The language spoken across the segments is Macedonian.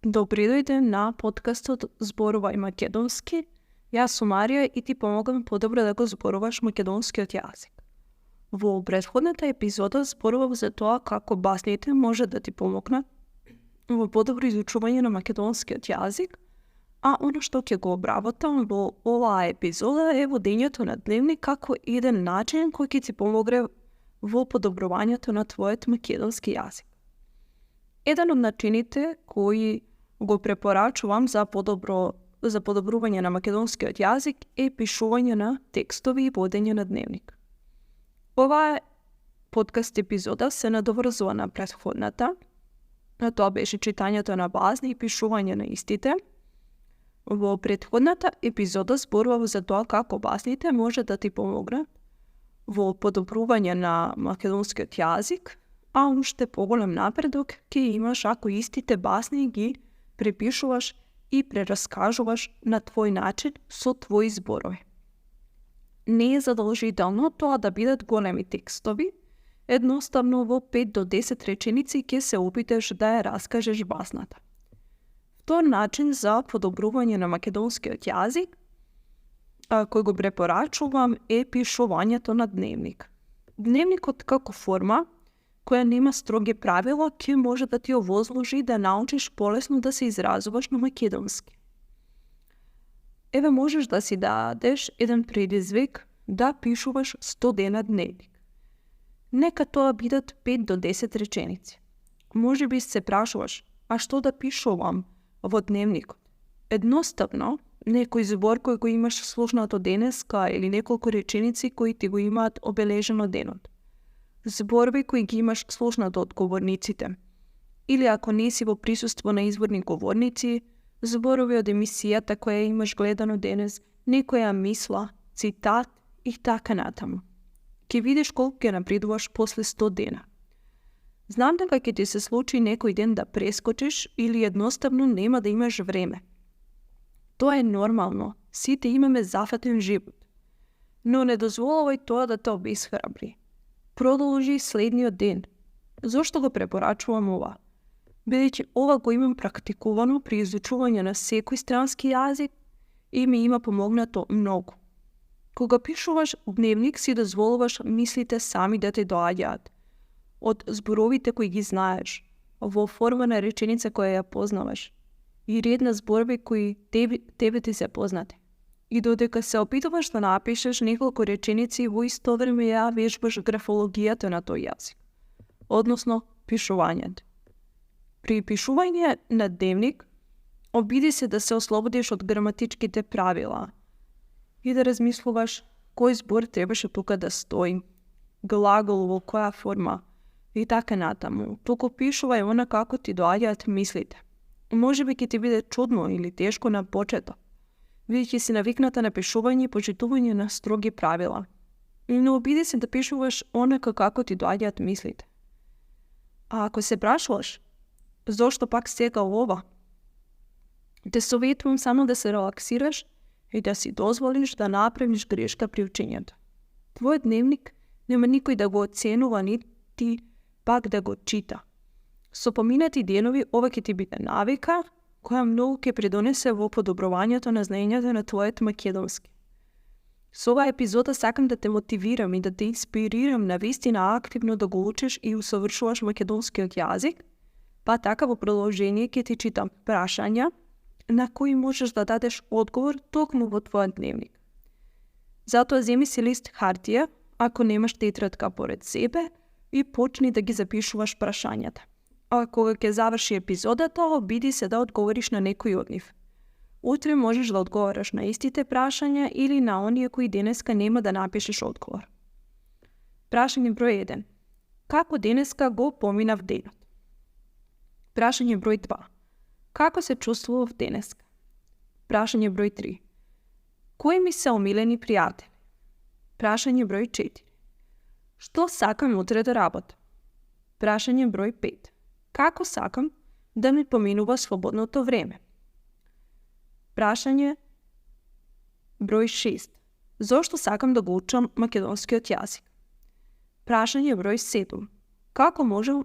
Добри дојде на подкастот Зборувај македонски. Јас сум Марија и ти помогам подобро да го зборуваш македонскиот јазик. Во претходната епизода зборував за тоа како басните може да ти помогнат во подобро изучување на македонскиот јазик, а оно што ќе го обработам во оваа епизода е водењето на дневник како еден начин кој ќе ти помогне во подобрувањето на твојот македонски јазик. Еден од начините кои го препорачувам за подобрување на македонскиот јазик е пишување на текстови и водење на дневник. Оваа подкаст епизода се надоврзува на претходната, а тоа беше читањето на базни и пишување на истите. Во претходната епизода зборував за тоа како басните може да ти помогнат во подобрување на македонскиот јазик, а уште поголем напредок ќе имаш ако истите басни ги препишуваш и прераскажуваш на твој начин со твои зборови. Не е задолжително тоа да бидат големи текстови, едноставно во 5 до 10 реченици ќе се опиташ да ја раскажеш басната. Втор начин за подобрување на македонскиот јазик кој го препорачувам е пишувањето на дневник. Дневникот како форма која нема строги правила, ќе може да ти овозможи да научиш полесно да се изразуваш на македонски. Еве можеш да си дадеш еден предизвик да пишуваш 100 дена дневник. Нека тоа бидат 5 до 10 реченици. Може би се прашуваш, а што да пишувам во дневникот? Едноставно, некој збор кој го имаш слушнато денеска или неколку реченици кои ти го имаат обележено денот. Зборови кои ги имаш слушнато од говорниците. Или ако не си во присуство на изворни говорници, зборови од емисијата која имаш гледано денес, некоја мисла, цитат и така натаму. Ке видиш колку ќе напредуваш после 100 дена. Знам дека ќе ти се случи некој ден да прескочиш или едноставно нема да имаш време. Тоа е нормално, сите имаме зафатен живот. Но не дозволувај тоа да те обесхрабри. Продолжи следниот ден. Зошто го препорачувам ова? Бидејќи ова го имам практикувано при изучување на секој странски јазик и ми има помогнато многу. Кога пишуваш дневник си дозволуваш мислите сами да те доаѓаат од зборовите кои ги знаеш, во форма на реченица која ја познаваш и ред на зборови кои тебе ти се познати. И додека се опитуваш да напишеш неколку реченици, во исто време ја вежбаш графологијата на тој јазик, односно пишувањето. При пишување на дневник, обиди се да се ослободиш од граматичките правила и да размислуваш кој збор требаше тука да стои, глагол во која форма и така натаму. Туку пишувај она како ти доаѓаат мислите. Може би ќе ти биде чудно или тешко на почеток, бидејќи си навикната на пишување и почитување на строги правила. Но обиди се да пишуваш онака како ти доаѓаат мислите. А ако се прашуваш, зошто пак сега ова? Те советувам само да се релаксираш и да си дозволиш да направиш грешка при учењето. Твојот дневник нема никој да го оценува, нити пак да го чита. Со поминати денови ова ќе ти биде навика, која многу ќе придонесе во подобрувањето на знаењето на твојот македонски. Со оваа епизода сакам да те мотивирам и да те инспирирам на вистина активно да го учиш и усовршуваш македонскиот јазик, па така во продолжение ќе ти читам прашања на кои можеш да дадеш одговор токму во твојот дневник. Затоа земи си лист хартија, ако немаш тетрадка поред себе, и почни да ги запишуваш прашањата. А кога ќе заврши епизодата, обиди се да одговориш на некој од нив. Утре можеш да одговораш на истите прашања или на оние кои денеска нема да напишеш одговор. Прашање број 1. Како денеска го поминав денот? Прашање број 2. Како се чувствував денеска? Прашање број 3. Кои ми се омилени пријатели? Прашање број 4. Што сакам утре да работам? Прашање број 5. Како сакам да ми поминува слободното време? Прашање број 6. Зошто сакам да го учам македонскиот јазик? Прашање број 7. Како можам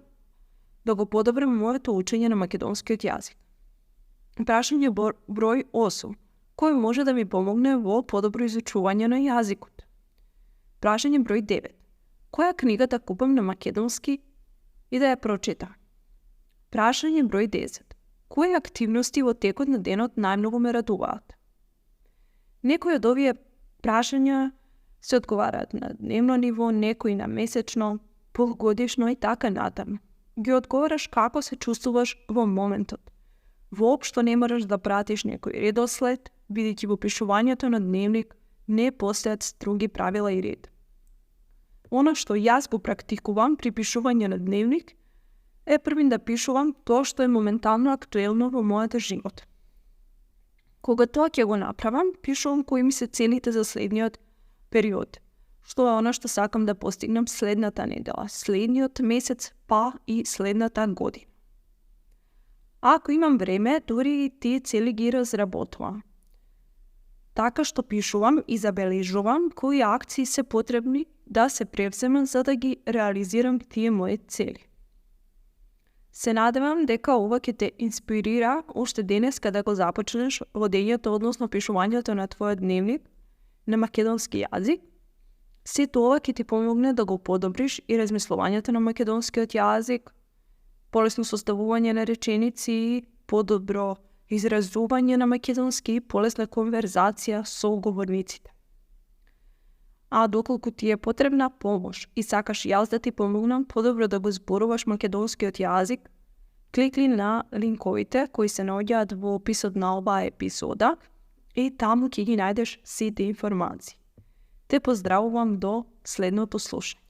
да го подобрам моето учење на македонскиот јазик? Prašanje broj 8, koje može da mi pomogne vo podobro izučuvanje na jaziku. Prašanje broj 9, koja knjiga da kupam na makedonski i da je pročitam. Prašanje broj 10, koje aktivnosti vo tekот на денот најмногу ме радуваат. Некои од овие прашања се одговараат на дневно ниво, некои на месечно, полугодишно и така натаму. Ги одговараш како се чувствуваш во моментот. Воопшто не мораш да пратиш некој редослед, бидејќи во пишувањето на дневник не постојат строги правила и ред. Оно што јас го практикувам при пишување на дневник е првин да пишувам тоа што е моментално актуелно во мојата живот. Кога тоа ќе го направам, пишувам кои ми се целите за следниот период, што е оно што сакам да постигнам следната недела, следниот месец, па и следната година. Ако имам време, дури и тие цели ги разработувам. Така што пишувам и забележувам кои акции се потребни да се превземат за да ги реализирам тие мои цели. Се надевам дека ова ќе те инспирира уште денес када го започнеш водењето, односно пишувањето на твојот дневник на македонски јазик. Сето ова ќе ти помогне да го подобриш и размислувањето на македонскиот јазик, полесно составување на реченици, подобро изразување на македонски и полесна конверзација со говорниците. А доколку ти е потребна помош и сакаш јас да ти помогнам подобро да го зборуваш македонскиот јазик, кликни на линковите кои се наоѓаат во описот на оваа епизода и таму ќе ги најдеш сите информации. Те поздравувам до следното слушање.